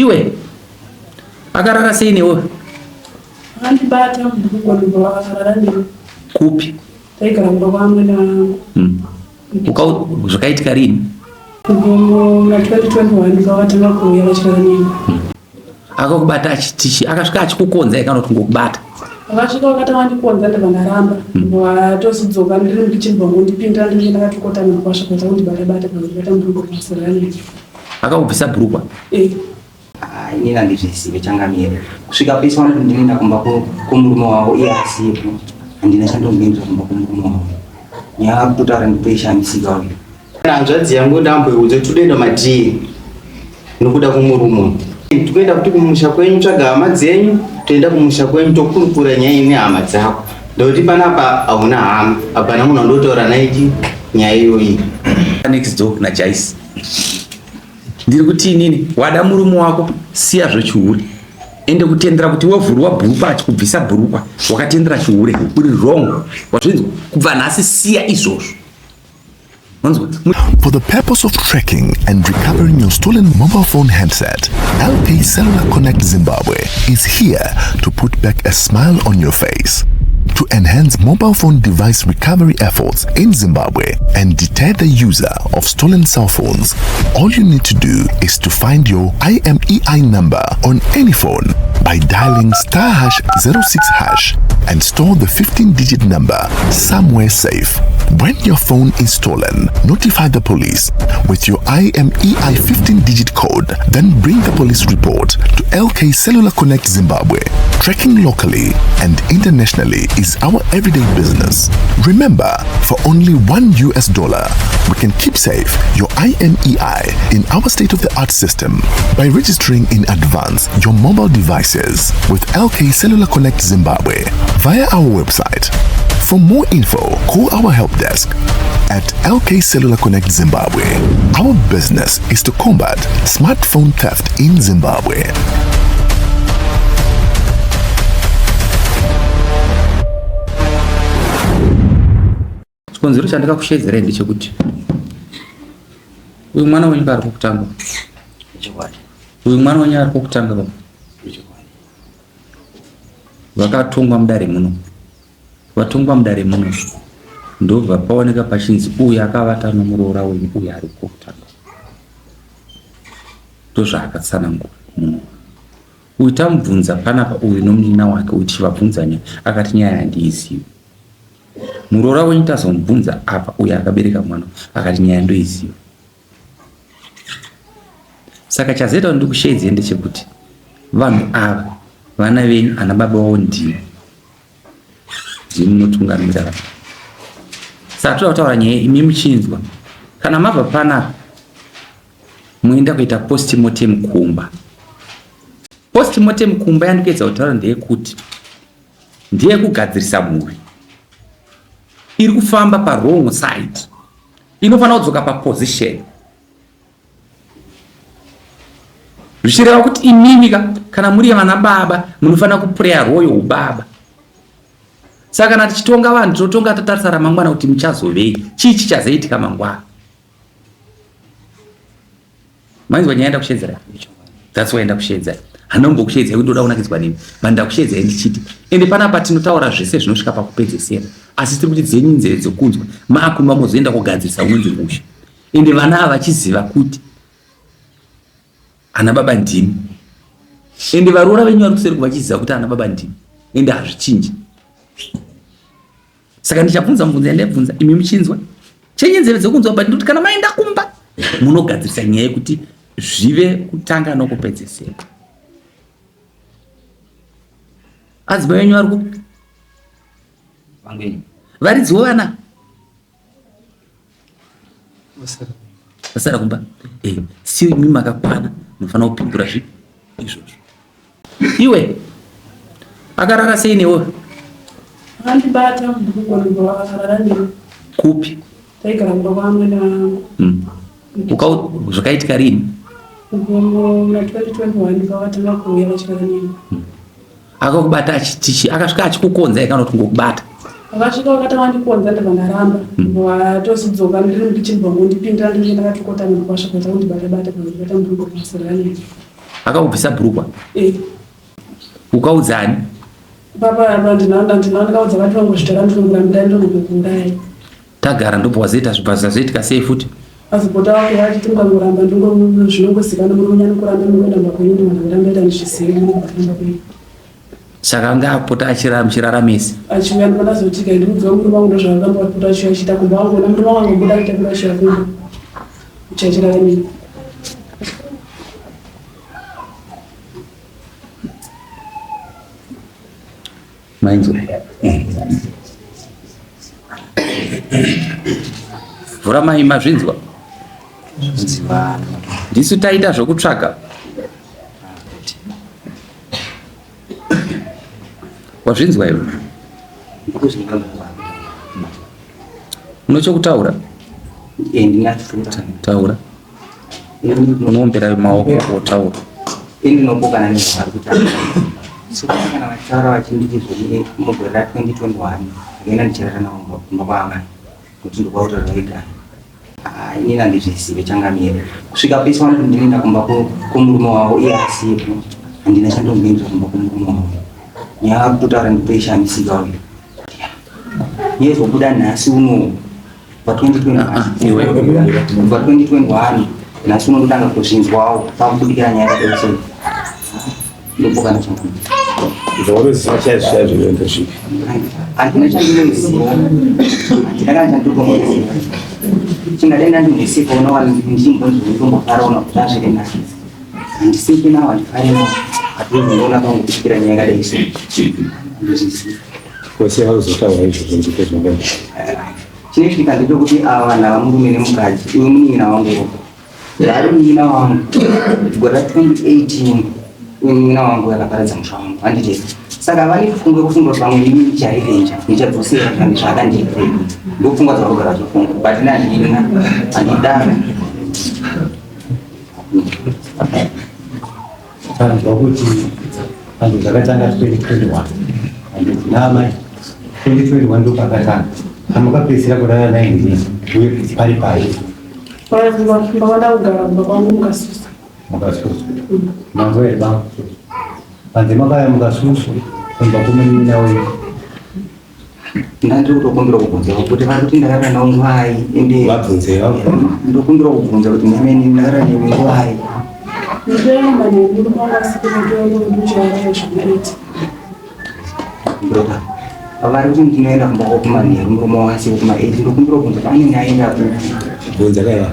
Iwe akarara sei newe? Akandibata mubhurugwa ndobva akarara neni. Kupi? Taigara kumba kwaamwene vangu. Zvakaitika rini? Muna 2021 pavakatanga kuuya vachirara neni. Akakubata achitichi akasvika achikukonza kana kuti ngokubata? Akasvika vakatanga vandikonza ndobva ndaramba. Vatozodzoka ndiri mukicheni vangondipindira ndinge ndakatokotama ndobva vasvika kundibata bata ndobva mubhurugwa ndikasarara neni. Akakubvisa bhurugwa? Eh. Ah, inini handizvizive changamire. Kusvika pese vanoti ndinoenda kumba kwomurume wavo iye asipo. Handina chandomboendera kumba kwomurume wavo. Nyaya kutotaura ndikutoishamisika uyu. Hanzvadzi yangu ndamboiudza kuti todoenda madii nokuda kwomurume. Tikuenda kuti kumusha kwenyu tsvaga hama dzenyu, toenda kumusha kwenyu tokurukura nyaya iyi nehama dzako. Ndokuti panapa hauna hama, hapana munhu wandotaura naye nyaya iyoyi. Next door naJaisi. Ndiri kuti inini wada murume wako siya zvechihure. Ende kutendera kuti wovhurwa bhurukwa achikubvisa bhurukwa wakatendera chihure uri wrong. Wazvinzwa? Kubva nhasi siya izvozvo. Wanzwa? For the purpose of tracking and recovering your stolen mobile phone handset, LK Cellular Connect Zimbabwe is here to put back a smile on your face. To enhance mobile phone device recovery efforts in Zimbabwe and deter the user of stolen cell phones, all you need to do is to find your IMEI number on any phone by dialing star hash 06 hash and store the 15-digit number somewhere safe. When your phone is stolen, notify the police with your IMEI 15-digit code, then bring the police report to LK Cellular Connect Zimbabwe. Tracking locally and internationally is our everyday business. Remember, for only $1 US, we can keep safe your IMEI in our state-of-the-art system by registering in advance your mobile devices with LK Cellular Connect Zimbabwe via our website. For more info, call our help desk at LK Cellular Connect Zimbabwe. Our business is to combat smartphone theft in Zimbabwe. Chikonzero chandakakushedzera ndechekuti uyu mwana wenyu ari kukutanga. Uyu mwana wenyu ari kukutanga baba. Vakatongwa mudare muno. Vatongwa mudare muno. Ndobva paoneka pachinzi uyu akavata nomuroora wenyu uyu ari kukutanga. Ndozvaakatsanangura muno. Uyu tamubvunza panapa uyu nomunina wake uyu tichivabvunza nyaya akati nyaya handiizivi. Muroora wenyu tazomubvunza apa uyu akabereka mwana akati nyaya ndoiziva. Saka chazoita kuti ndikushedze ndechekuti vanhu ava vana venyu ana baba vavo ndimi. Ndimi munotungamira vanhu. Saka toda kutaura nyaya imi muchinzwa. Kana mabva panapa muenda kuita postmortem kumba. Postmortem kumba yandikuedza kutaura ndeyekuti ndeyekugadzirisa mhuri iri kufamba pa wrong side, inofanira kudzoka pa position, zvichireva kuti imimi ka kana muri vana baba munofanira kuplaya role youbaba. Saka kana tichitonga vanhu tinotonga tatarisa ramangwana kuti muchazovei, chii chichazoitika mangwana. Mainzwa nyaya ndakushedzera? That's why ndakushedzera. Handombokushedzai kuti ndoda kunakidzwa nemi. But ndakushedzai ndichiti ende panapa tinotaura zvese zvinosvika pakupedzesera. Asi tiri kuti dzenyu nzeve dzokunzwa maakumba mozoenda kugadzirisa unonzi musha. Ende vana ava vachiziva kuti ana baba ndimi. Ende varoora venyu vari kuseri vachiziva kuti ana baba ndimi. Ende hazvichinji. Saka ndichabvunza mubvunzo yandaibvunza imi muchinzwa. Chenye nzeve dzekunzwa but ndoti kana maenda kumba munogadzirisa nyaya yekuti zvive kutanga nokupedzesera. Adzimai venyu vari kupi? Vangeni. Varidziwo vana? Vasara kumba. Eh, siyo imi makakwana munofanira kupindura zvipi izvozvo. Iwe akarara sei newe? Akandibata mubhurugwa ndobva akarara neni. Kupi? Taigara kumba kwaamwene vangu. Zvakaitika rini? Muna 2021 pavakatanga kuuya vachirara neni. Akakubata achitichi akasvika achikukonza kana kuti ngokubata? Akasvika vakatanga vandikonza ndobva ndaramba. Vatozodzoka ndiri mukicheni vangondipindira ndinge ndakatokotama ndobva vasvika kundibata bata ndobva mubhurugwa ndikasarara neni. Akakubvisa bhurukwa? Eh. Ukaudza ani? Baba apa ndinaona ndikaudza vati vangozvitara ndinokurambira ndinokukuuraya. Tagara ndobva wazoita zvibva zvazoitika sei futi? Azopota wako vachiti mukangoramba zvinongozikana muri kunyanya kuramba munoenda kumba kwenyu ndimwana kuramba ita ndizvizive munokuramba kwenyu. Saka anga apota achiraramesi. Achiuya ndobva ndazotika ndimudzi wangu murume wangu ndozvakaramba apota achiuya achiita kumba wangu ona murume wangu angobuda achiita kuda achiuya kumba. Uchachiraramira. Mainzwa. Vhura mai mazvinzwa. Ndisu taita zvokutsvaga. Wazvinzwa iwe? Unochokutaura? Taura. Unoombera maoko wotaura. Ini ndinopokana nezvavari kutaura. Sekuti kana vachitaura vachinditi zvoni mugore ra 2021 ndakaenda ndichirara navo kumba kwaamai kuti ndokwautaura vaigara. Ah, inini handizvizive changamire. Kusvika pese vanoti ndinoenda kumba kwomurume wavo iye asipo. Handina chandomboendera kumba kwomurume wavo. Nyaya vari kutotaura ndikutoishamisika uyu. Nyaya izobuda nhasi unowu. Pa 2021 kubva 2021 nhasi unondotanga kuzvinzwawo pakubudikira nyaya yakadai sei ndopokana changu zvaunoziva chaizvo chaizvo iwe ndezvipi handina chandinoziva handina kana chandinotomboziva chingadai ndandinesipo unowa ndichimbonzi nditombofara una kuti azviri nani handisipi nawo handifari nawo hatizoona pangobudikira nyaya yakadai sei handizvizivi Kwese vanozotaura izvozvo ndipo zvinenge chinoitika ndechekuti ava vanhu ava murume nemukadzi uyu munin'ina wangu ari munin'ina wangu gore ra 2018 uyu munin'ina wangu akaparadza musha wangu handiti saka vane pfungwa yekufunga kuti vamwe ini ndicharivenja ndichadzosera zvange zvaakandiitira ndopfungwa dzavanogara vachifunga but ini handina handidaro Tanzwa kuti vanhu zvakatanga 2021 handiti naamai 2021 ndopakatanga amakapedzisira kurara naye ndini uye pari pai Mbavada kugara kumba kwangu mukasusa. Mukasusu manzwa here baba panze makaya mukasusu kumba kumunin'ina wenyu Ndandiri kutokumbira kubvunza kuti vari kuti ndakarara navo nguvai ende vabvunze ndokumbira kubvunza kuti nyameni ndakarara newe nguvai Ndoda vari kuti ndinoenda kumba kwakumanheru murume wasi kuma 8 ndokumbira kubvunza kuti anenge aenda kupi bvunza kaiva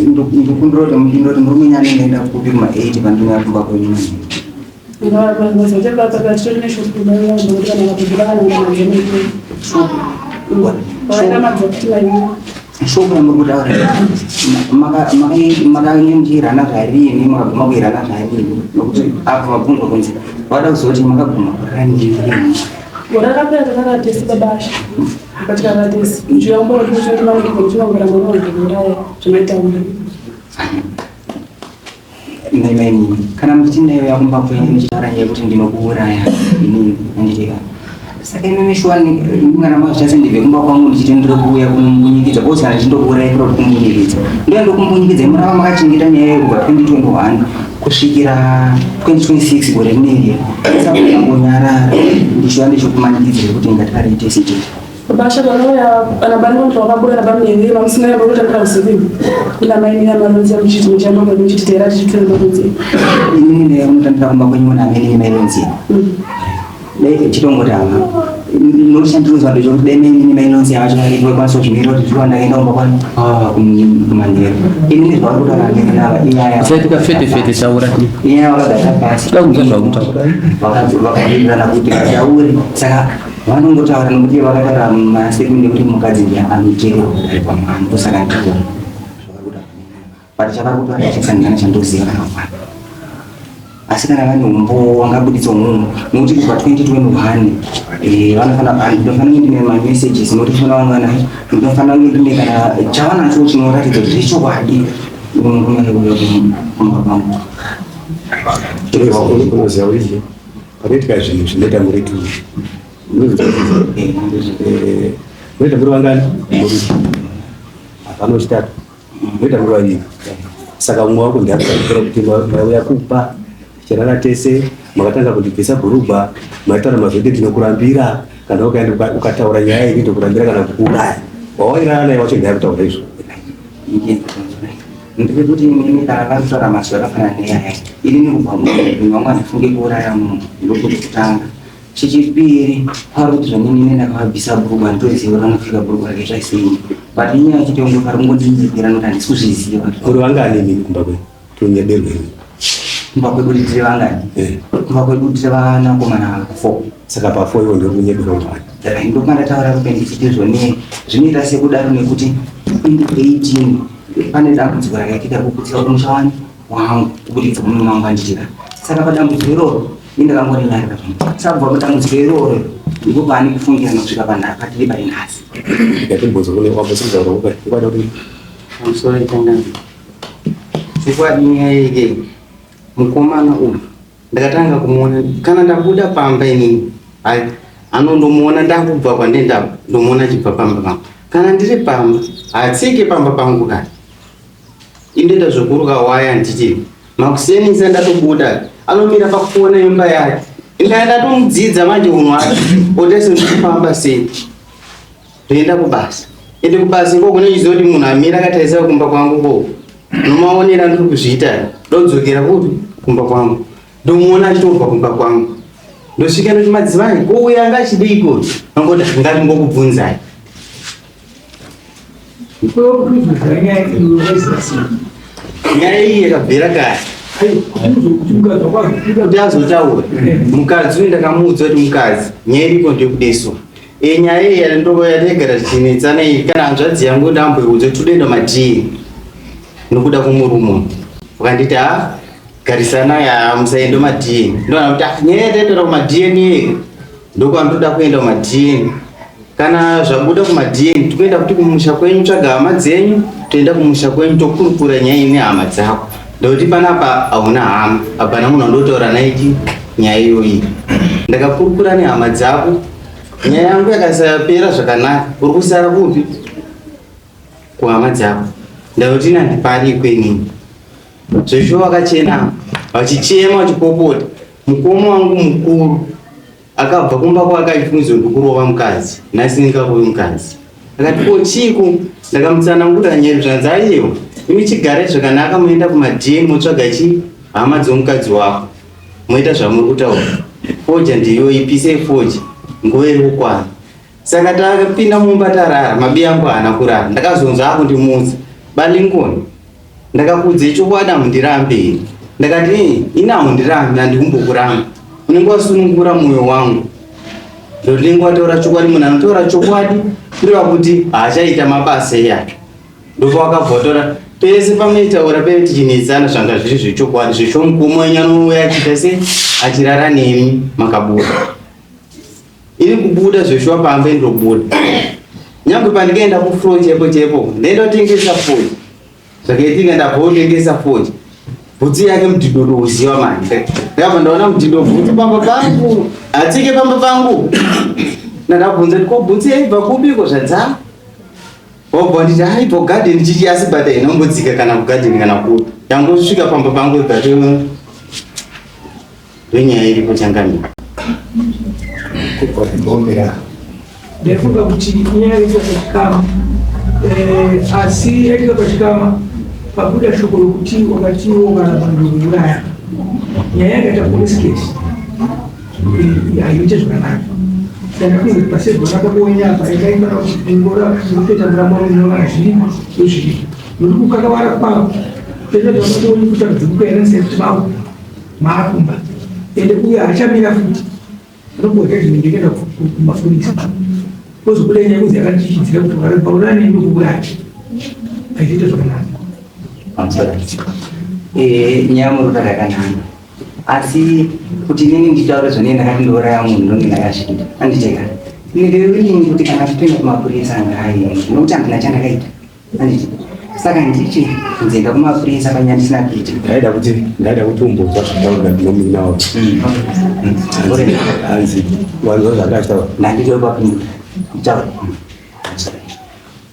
ndokumbira kuti ndoti murume anenge aenda kupi kuma 8 pandinoenda kumba kwenyu manheru Shoko yamuri kutaura makanyengirana zvarini makaguma kuirana zvarini nokuti apa mabvunzwa kunzi vada kuzoti makaguma kurani Gore rakapera takarara tese babasha. Patikarara tese. Njira mboro tucho tumanikwa muchingangora mwana wangu zvamaitaura. Naimainini, kana muchiti ndaiuya kumba kwenyu muchitaura nyaya yekuti ndinokuuraya inini handitika. Saka imimi shuwa kana mazvichase ndibve kumba kwangu ndichiti ndiri kuuya kumbunyikidza because kana ndichindokuuraya kuda kuti kumbunyikidza. Ndoya ndokumbunyikidza murava makachengeta nyaya iyo kubva 2021 kusvikira 2026 gore rineri. Saka kungonyarara ndichiuya ndichikumanikidza kuti ngatirare tese chete. Basha vanouya vana bani vantu vakabuda nabamnini vamusina yambo kutandira usiku kuna mai mina maronzi muchiti muchamba kwedu muchiti tera tichitura maronzi inini ndaiya kunotandira kumba kwenyu muna amene maironzi dai chitongoti hama noshandirozwa ndechokuti dai mainini mainonzi vacho varipo vakwanisa kuzvimirira kuti zviwa ndakaenda kumba kwanu kumanheru inini zvavari kutaura amene ava inyaya usaitika fete fete taura inyaya vakagara pasi Toda kunzwa zvakutaura vakawirirana kuti vataure saka Vanongotaura nokuti vakataura masekuru nekuti mukadzi ndiye anoteerwa kudai pamwana ndosaka nditaura zvavari kuda but chavari kutaura chasangana chandoziva kana kwana asi kana vane umbowo wangabuditsa umwomwo nokuti kubva 2021 eh, vanofanira ndinofanira kunge ndine mamessages nokuti fona vangu vanayo ndinofanira kunge ndine kana chavanacho chinoratidza kuti zvechokwadi murume uyo kumba kwangu unoziva kuti Panoitika zvinhu zvinoita muri two. Munoita muri vangani? Muri hapana wechitatu. Munoita muri vaviri. Saka umwe wako ndiye akutora kuti mauya kupa. Ticharara tese, makatanga kundibvisa bhurugwa, maitaura mazwi ekuti ndinokurambira kana ukaenda ukataura nyaya iyi ndokurambira kana kukuuraya. Wawairara naye wacho ndiye kutaura izvo. Ndiri kuti inini kana vakutaura mazwi akafanana neaya, inini kubva munhu wangu handifunge kuuraya munhu, ndokuti kutanga. Chechipiri kwari kuti zvanini ndakavabvisa bhurugwa nditoziva vanopfeka bhurugwa rakaita sei, but inyaya yechiti yangu vari kungondinzipira nokuti handisi kuzviziva. Muri vangani imimi kumba kwenyu? Tonyeberwa imi. Kumba kwedu tiri vangani? Eh. Kumba kwedu tiri vanakomana 4. Saka pa 4 iwo ndiri kunyeberwa ngani? Ndokuma ndataura kupe ndichiti zvone zvinoita sekudaro nekuti 2018 pane dambudziko rakaitika rekuputsika kumusha wani wangu kubudikidza kumurume wangu anditira. Saka padambudziko iroro ini ndakangorinyarira zvangu. Saka kubva padambudziko iroro ndipo paane kufungira nosvika patiri pari nhasi. Ndikatimbozwa kune wambosudza ropa. Ukwada kuti Pamusoro itangani. Chokwadi nyaya yeke mukomana uyu ndakatanga kumuona kana ndabuda pamba inini hai anondomuona ndakubva kwandenda ndomuona achibva pamba pangu kana ndiri pamba hatsike pamba pangu kani indoita zvekuruka waya nditi makuseni isa ndatobuda anomira pakuona imba yake indaa ndatomudzidza manje unhu wake otese ndikufamba sei ndoenda kubasa ende kubasa ikoko nechiziva kuti munhu amira akatarisa kumba kwangu ko nomaonera ndiri kuzviita ndodzokera kupi kumba kwangu ndomuona achitobva kumba kwangu ndosvika ndoti madzimai ko uyo anga achideiko angoti ngatingokubvunzai nyaya iyi yakabvira kare kuti azotaura mukadzi uyu ndakamuudza kuti mukadzi nyaya iripo ndeyekudeswa E nyaya iyi yandoko yataigara tichinetsana iyi kana hanzvadzi yangu ndamboiudza kuti todoenda madii nokuda kwomurume ukanditi ha garisanai ha musaende madii ndoona kuti ah, nyaya yataitaura kumadna ndokwandoda kuenda kumadna kana zvabuda kumadna tikuenda kuti kumusha kwenyu tsvaga hama dzenyu toenda kumusha kwenyu tokurukura nyaya ine hama dzako ndokuti panapa hauna hama hapana munhu wandotaura naye nyaya iyoyi ndakakurukura nehama dzako nyaya yangu yakasapera zvakanaka uri kusara kupi kuhama dzako ndakuti nandiparikwe inini zveshuwa wakachena vachichema vachipopota mukoma wangu mukuru akabva kumba kwake achifungidzwa ndikurova mukadzi nhasi ndingarovi mukadzi akati ko chiiko ndakamutsanangura nyaya zvanzi aiwa imi chigare zvakanaka moenda kumadm motsvaga chi hama dzomukadzi wako moita zvamuri kutaura foja ndiyo ipisei foja nguva iri kukwana saka takapinda mumba tarara mabi angu haana kurara ndakazonzwa akundimutsa balingoni ndakakuudzei chokwadi hamundirambe here ndakati eh, ini hamundirambi handikumbokuramba unenge wasunungura mwoyo wangu ndonenge wataura chokwadi munhu anotaura chokwadi kureva kuti haachaita mabasa iyake ndopawakabva pese pamuitaura peve tichinetsana zvanga zviri zvechokwadi zveshomukumo wenyu anouya achiita se achirara nemi makabuda ini kubuda zveshuwa pamba ndobuda nyangwe pandikaenda kuflo chepo chepo ndaenda kutengesa foni zvakaitika ndabva kutengesa foni bhutsu yake mudhindo ndouziva manje ndakabva ndaona mudhindo bhutsu pamba pangu hatsike pamba pangu ndakabvunza kuti ko bhutsu yaibva kupiko zvadzaa Wobva nditi hai po garden chichi asi but inombodzika kana kugarden kana kupi. Yangosvika pamba pangu but ndonyaya iripo changamire. Kubva kubombera. Ndaifunga kuti inyaya yaitika pachikama eh, asi yaitika pachikama pabuda shoko rokuti wakati wakaramba ndokuuraya nyaya yakaita police case haiite zvakanaka saka kunge pasebho rakabonya apa ikaimba ngora kupeta murambo runoona zviripo ndozviripo nokuti kukakavara kwavo peta zvamatooni kutaridza kukaera sekuti mavo maakumba ende uyo haachamira futi anongoita zvinenge kuenda kumapurisa ozobuda nyaya kunzi yakandichidzira kuti paurani ndokuuraya haizoita zvakanaka eh, nyaya muruta yakanaka asi kuti inini nditaure zvone ndakati ndouraya munhu ndonge ndakazviita anditeka ndiri kuti kana titoenda kumapurisa ngaaende nokuti handina chandakaita anditi saka ndichi nzenda kumapurisa panyaya ndisina kuita ndaida kuti ndaida kuti umbonzwa zvataura ndinomuina wako hanzi wanzwa zvakataura ndanditokwapindura taura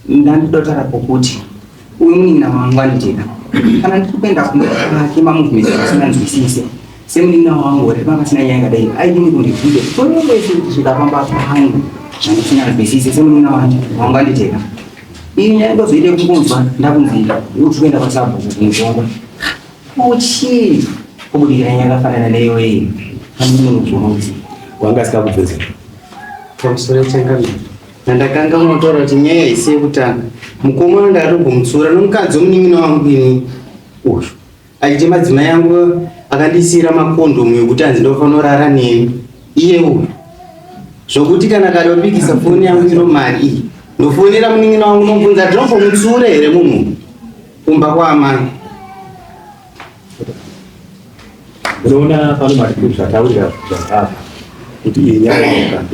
Ndandidotara pokuti uyu munin'ina wangu anditeka kana ndiri kuenda kumba kwake mamovements asinganzwisise. Semunin'ina wangu uri panga pasina nyaya yakadai aidini kundibvunza torongo ese kuti svika pamba pangu zvandisinganzwisise semunin'ina wangu wangu anditeka iyi nyaya ndozoite kungonzwa ndakunzi uri kuenda kwasabhuku kunzongwa kuchii kubudikira nyaya yakafanana neiyoyi amunozvonzi wanga asikakubvunza Pamusoro changamire. Nandakanga unotaura kuti nyaya haisi yekutanga. Mukomana ndakatogomutsura nomukadzi wemunin'ina wangu ini uyu. Achiti madzimai angu akandisiira makondomu ekuti hanzi ndofanira kurara neni. Iye uyu. Zvokuti kana kada kupikisa foni yangu ino mari iyi. Ndofonera munin'ina wangu ndomubvunza ndinofomutsura here munhu kumba kwaamai. Unoona pano mari zvataurira zvakapa kuti iyi nyaya yeukama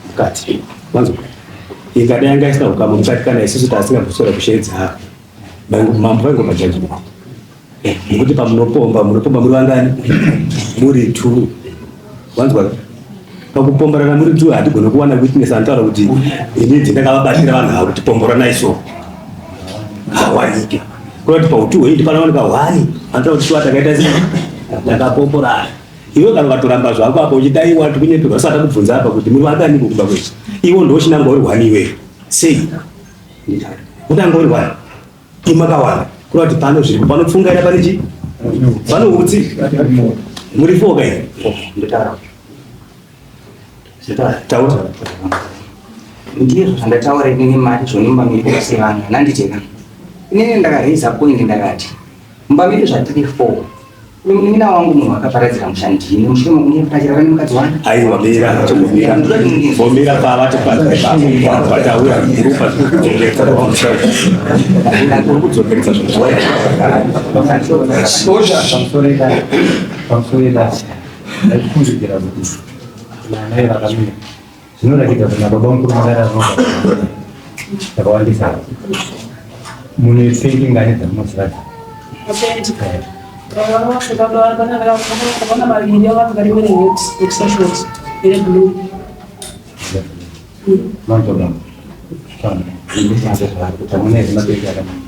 mukati wanzwa ingadai yanga isina ukama mukati kana isusu tasingamboswera kusheedza apa mambo vaingoma judgment nekuti pamunopomba munopomba muri vangani muri two wanzwa pakupomborana muri two hatigone kuwana witness anotaura kuti ini ndakavabatira vanhu ava kuti pomboranai so hawanike kureva kuti pautu hweindi panowanika hwani anotaura kuti shuwa takaita sei takapomborana iwe kana ukatoramba zvako apo uchidaiwa tikunyeperwa usati kubvunza apa kuti muri vadaniko kumba kwechi iwo ndochinangwa uri hwani iweyo sei unanga uri hwani imakawanda kureva kuti pano zviripo panopfungaira pane chii pano utsi muri foka iyi taura ndizvo zvandataura inini mari zvoni mumba medu sevanhu nanditeka inini ndakaraiza point ndakati mumba medu zvatiri four munin'ina wangu munhu akaparadzira musha ndini mushure mekunge tachirara nemukadzi wangu aiwa mira mira vomira pavati pataura rupa uri kudzokeredza zvinhu pamusoro edasi ndaifungidzira kuti naamai vakamira zvinoratidza kuti nababa mukuru makararama zvakawandisa mune penti ngani dzamunoziva Mapenti. Ndakaona maviri akapfeka rimwe reheti extra short reblue.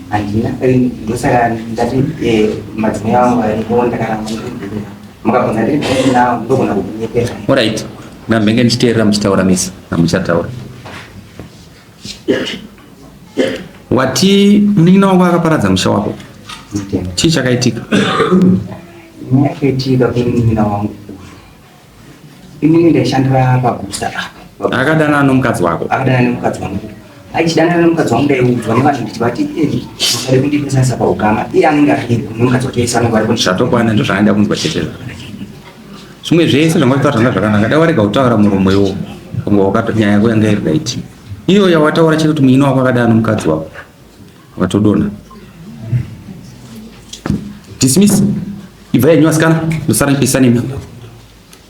Handina ndosaka ndati madzimai vangu varipo ndakaramba mukabvunza ndiri nawo ndogona kukunyepera. Alright. Ndambenge ndichiteerera muchitaura mese namuchataura. Wati munin'ina wako akaparadza musha wako. Chii chakaitika? Nyaya yakaitika kwemunin'ina wangu inini ndaishandira pagusta apa. Akadanana nomukadzi wako? Akadanana nemukadzi wangu. Achidanana nemukadzi wangu ndaiudzwa nevanhu ndichivati eh, musade kundipesanisa paukama. Iye anenge ari nemukadzi wacho ese anenge ari Zvatokwana ndozvaanda kunzwa chete zvakanaka. Zvimwe zvese zvanga kutaura zvanga zvakanaka. Dai warega kutaura muromo iwo. Kunge wakato nyaya yako yanga iri right. Iyo yawataura chete kuti muina wako akadana nomukadzi wako. Wakatodona. Dismiss. Ibva yenyu asikana. Ndosara ndipisa nemi.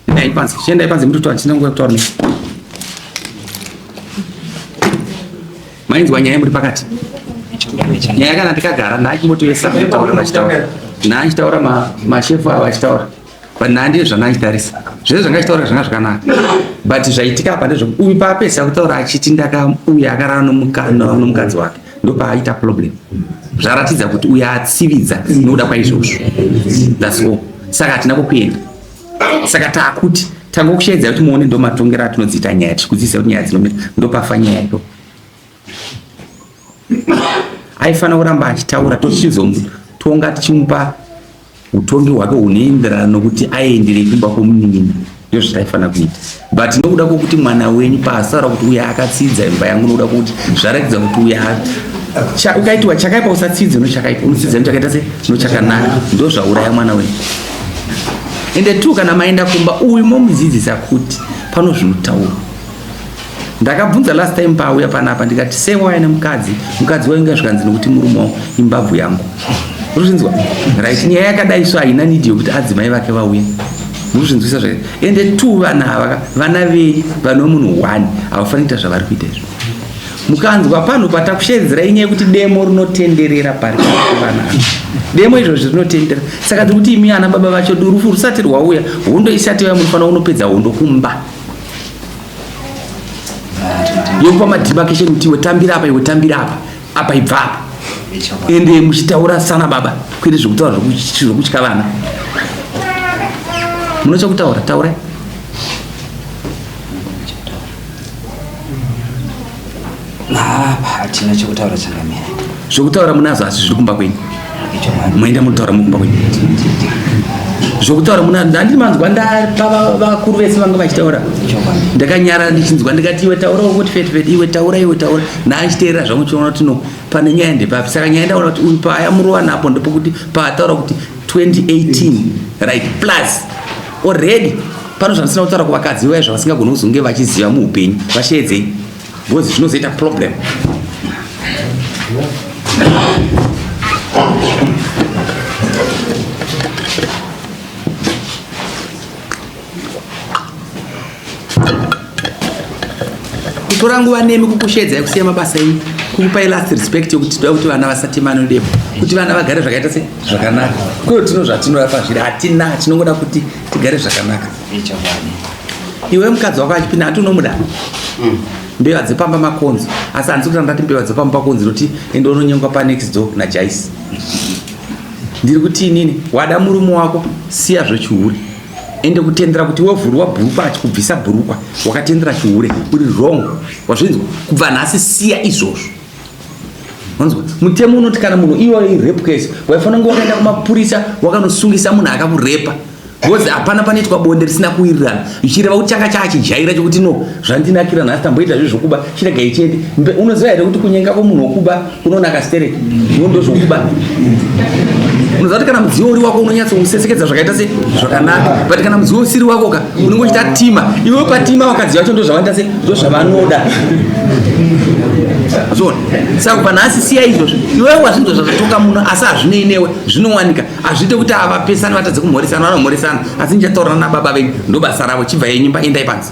Endai panze. Chiendai panze mutoto handisina nguva yekutaura nemi. Mainzwa nyaya muri pakati. Nyaya kana tikagara ndachimbotoesa kutaura vachitaura. Ndachitaura mashefu ava vachitaura. But nhandi zvanga achitarisa zvese zvanga achitaura zvanga zvakanaka but zvaitika apa ndezve uyu paapedzisa kutaura achiti ndakauya akarara nomukadzi wake ndopaaita problem zvaratidza kuti uyo atsividza nokuda kwaizvozvo thats all saka hatina kwokuenda saka taakuti tangokusheedzai kuti muone ndomatongero atinodziita nyaya tichikudzidzisa kuti nyaya dzinomira ndopafa nyaya ipo aifanira kuramba achitaura tochizomutonga tichimupa utongi hwake hunoenderana nokuti aenderei kumba kwomunin'ina ndizvo zvataifanira kuita but nokuda kwokuti mwana wenyu paasaura kuti uya akatsidza imba yangu nokuda kwokuti zvaratidza kuti uya ukaitiwa chakaipa usatsidze nochakaipa unotsidza nochakaita se nochakanaka ndo zvauraya mwana wenyu ende two kana maenda kumba uyu momudzidzisa kuti pano zvinotaurwa Ndakabvunza last time paauya panapa ndikati sei wauya nemukadzi mukadzi wainge zvikanzi nokuti murume wangu imbabvu yangu urikuzvinzwa right nyaya yakadai so haina need yokuti adzimai vake vauye murikuzvinzwisa zvake ende two vana ava vana venyu vane munhu one havafaniri kuita zvavari kuita izvo mukanzwa panhu patakushedzera inyaya yekuti demo rinotenderera pari vana demo izvozvi rinotenderera saka tiri kuti imi ana baba vacho rufu rusati rwauya hondo isati yauya munofanira kunopedza hondo kumba yokupa mademarcation kuti iwe tambira apa iwe tambira apa apa ibva apa ende muchitaura sana baba kwete zvekutaura zvekutya vana. Mune chekutaura, taurai. Hatina chekutaura changamire. Zvekutaura munazvo asi zviri kumba kwenyu. Moenda munotaura mukumba kwenyu. Zvekutaura muna ndandi manzwa ndapa vakuru vese vanga vachitaura. Ndakanyara ndichinzwa ndikati iwe taura kuti feti feti iwe taura iwe taura. Ndachiteerera zvangu chiona kuti no pane nyaya ndepapi. Saka nyaya ndaona kuti uyu paaya murowa napo ndepokuti paataura kuti 2018 right plus already pano zvandisina kutaura kuvakadzi vaya zvavasingagoni kuzonge vachiziva muupenyu vasheedzei because zvinozoita problem. Kutora nguva nemi kukushedzai kusiya mabasa enyu kukupai last respect yokuti toda kuti vana vasatemane demo kuti vana vagare zvakaita se zvakanaka kuyo tino zvatinoda pazviri hatina tinongoda kuti tigare zvakanaka. Iwe mukadzi wako achipinda hati unomuda mbeva dzepamba makonzo asi handisi kuti ndati mbeva dzepamba makonzo noti ende unonyengwa panext door najaisi. Ndiri kuti inini wada murume wako siya zvechihure ende kutendera kuti wevhurwa bhurukwa achikubvisa bhurukwa wakatendera chihure uri wrong wazvinzwa kubva nhasi siya izvozvo wanzwa mutemo unoti kana munhu iwe irape case waifanira kunge wakaenda kumapurisa wakanosungisa munhu akakurepa because hapana panoitwa bonde risina kuwirirana zvichireva kuti changa chaachijaira chokuti no zvandinakira nhasi tamboita zve zvokuba chiregai chete. Unoziva here kuti kunyenga kwomunhu wokuba kunonaka stereki iwo ndozvokuba. Unoziva kuti kana mudziyo uri wako unonyatsousesekedza zvakaita se zvakanaka but kana mudziyo usiri wako ka unenge uchita tima iwe patima vakadzi vacho ndozvavanoita se ndozvavanoda. Zviona saka kubva nhasi siya izvozvo iwewe wazvinzwa zvazvatonga muno asi hazvinei newe zvinowanika hazviite kuti avapesani vatadze kumhoresana vanomhoresana asi ndichataurana nababa venyu ndobasa ravo chibva yenyimba endai panze.